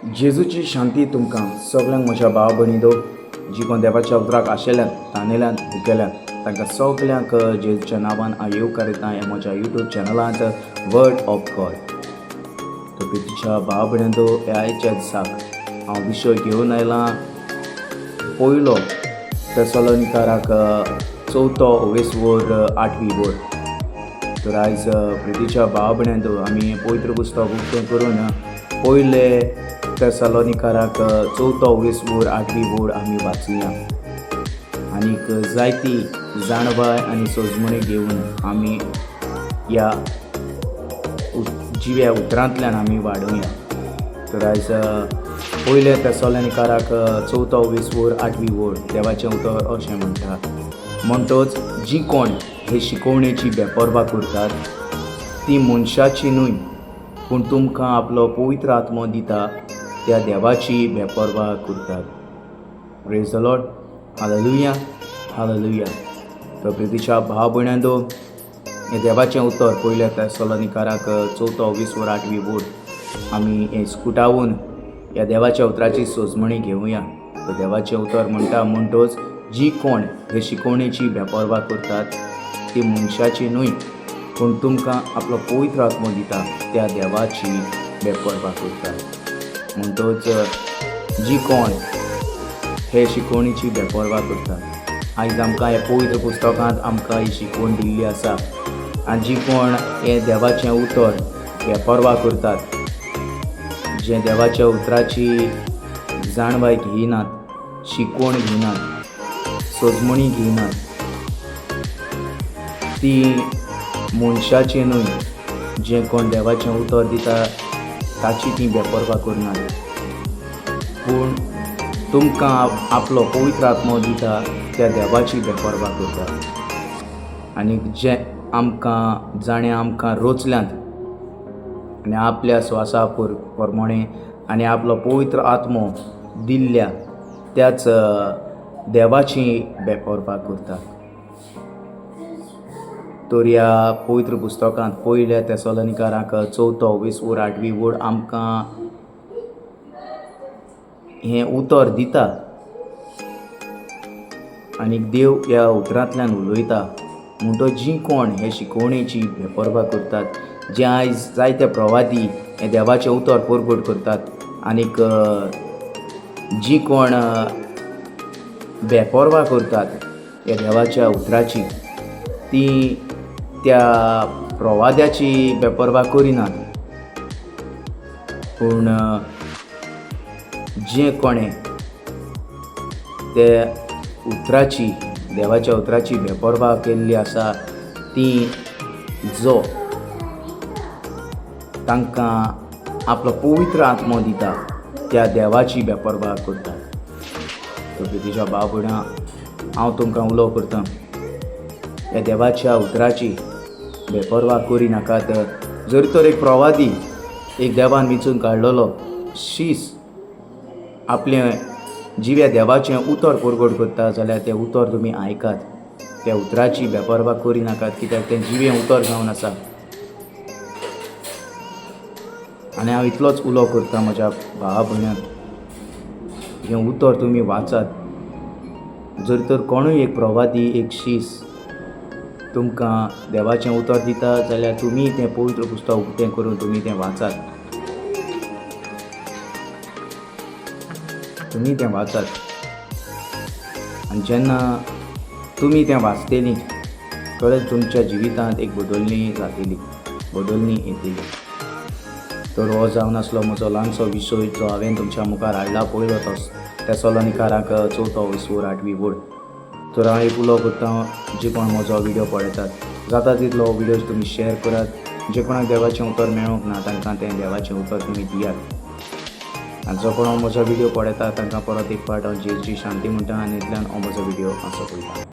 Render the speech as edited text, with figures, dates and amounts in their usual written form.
जेजूची शांती तुमकां सगल्यांक म्हज्या भाव भयणींनो, जी कोण देवाच्या उतराक आशेल्यात, तानेल्यात, भुकेल्यात, तांकां सगल्यांक जेजूच्या नांवान हांव येवकार दिता ह्या म्हज्या यूट्यूब चॅनलांत वर्ड ऑफ गॉड. तर प्रितीच्या भाव भयणींनो, ह्या आयच्या दिसाक हांव विशय घेवन आयला पयलो तेसलोनिकाराक चवथो ओवेसवर आठवी वर. तर आयज प्रितीच्या भाव भयणींनो, आमी पवित्र पुस्तक उक्तें करून पयले तेसलोनिकाराक चवथो ओवेसवर आठवी वोड आमी वाचुया आनीक जायती जाणवाय आनी सजमणी घेवन आमी ह्या जिव्या उतरांतल्यान आमी वाडोवया. तर आयज पयले तेसलोनिकाराक चवथो वीस आठवी वोड, देवाचें उतर अशें म्हणटा, म्हणटच जी कोण हे शिकोवणेची बेपर्वा करतात ती मनशाची न्हय, पूण तुमकां आपलो पवित्र आत्मो दिता त्या देवाची बेपर्वा करतात. Praise the Lord, hallelujah, hallelujah. तर प्रितीच्या भाव भयणांनो, हें देवाचें उतर पयल्या तेसलोनिकाराक चवथो 20 आठवी वोड आमी हें स्कुटावन ह्या देवाच्या उतराची सोजमणी घेवया. तर देवाचें उतर म्हणटा, म्हणटच जी कोण हे शिकोवणेची बेपर्वा करतात ती मनशाची न्हय, पूण तुमकां आपलो पवित्र आत्मो दिता त्या देवाची बेपर्वा करतात. म्हणटच जी कोण हे शिकोवणेची बेपर्वा करतात, आयज आमकां ह्या पवित्र पुस्तकांत आमकां ही शिकवण दिल्ली आसा. आनी जी कोण हें देवाचें उतर बेपर्वा करतात, जे देवाच्या उतराची जाणवाय घेयनात, शिकवण घेयनात, सजमणी घेयनात, ती मनशाची न्हय, जें कोण देवाचें उतर दिता ताची ती बेपर्वा करनात, पूण तुमकां आपलो पवित्र आत्मो दिता त्या देवाची बेपर्वा करतात. आनी जे आमकां जाणें आमकां रोचल्यांत आनी आपल्या स्वासा प्रमाणे आनी आपलो पवित्र आत्मो दिल्ल्या त्याच देवाची बेपर्वा करतात. तर ह्या पवित्र पुस्तकांत पयल्या तेसलोनिकाराक चवथो 20 आठवी वोड आमकां हें उतर दिता आनी देव ह्या उतरांतल्यान उलयता. म्हणटच जीं कोण हे शिकोवणेची बेपर्वा करतात, जे आयज जायते प्रवादी हें देवाचें उतर परगट करतात, आनीक जीं कोण बेपर्वा करतात ह्या देवाच्या उतराची, ती त्या प्रवाद्याची बेपर्वा करिनात, पूण जें कोणें ते उतराची, देवाच्या उतराची बेपर्वा केल्ली आसा, ती जो तांकां आपलो पवित्र आत्मो दिता त्या देवाची बेपर्वा करतात. तर प्रितीच्या भाव भयणां, हांव तुमकां उलो करतां, ह्या देवाच्या उतराची बेपर्वा करी नाकात. जर तर एक प्रवादी, एक देवान विंचून काडलेलो शीस आपलें जिव्या देवाचें उतर परगट करता जाल्यार तें उतर तुमी आयकात, त्या उतराची बेपर्वा करी नाकात, कित्याक तें जिवें उतर जावन आसा. आनी हांव इतलोच उलो करता म्हज्या भावा भयणांक, हें उतर तुमी वाचात. जर तर कोणूय एक प्रवादी, एक शीस तुमकां देवाचें उतर दिता जाल्यार तुमी तें पवित्र पुस्तक उक्तें करून तुमी तें वाचात, तुमी तें वाचात. आनी जेन्ना तुमी तें वाचतलीं, खरेंच तुमच्या जिवितांत एक बदलणी जातली, बदलणी येतली. तर हो जावन आसलो म्हजो ल्हानसो विशय जो हांवें तुमच्या मुखार हाडला, पयलो तेसलोनिकाराक चवथो 20 आठवी वोड. तर हांव एक उलो करतां, जे कोण म्हजो व्हिडियो पळयतात, जाता तितलो हो व्हिडियो तुमी शेअर करात. जे कोणाक देवाचें उतर मेळूंक ना तांकां तें देवाचें उतर तुमी दियात. आनी जो कोण हो म्हजो व्हिडियो पळयता तांकां परत एक फावट हांव जेजूची शांती म्हणटा आनी इतल्यान हो म्हजो व्हिडियो हांव सोंपयता.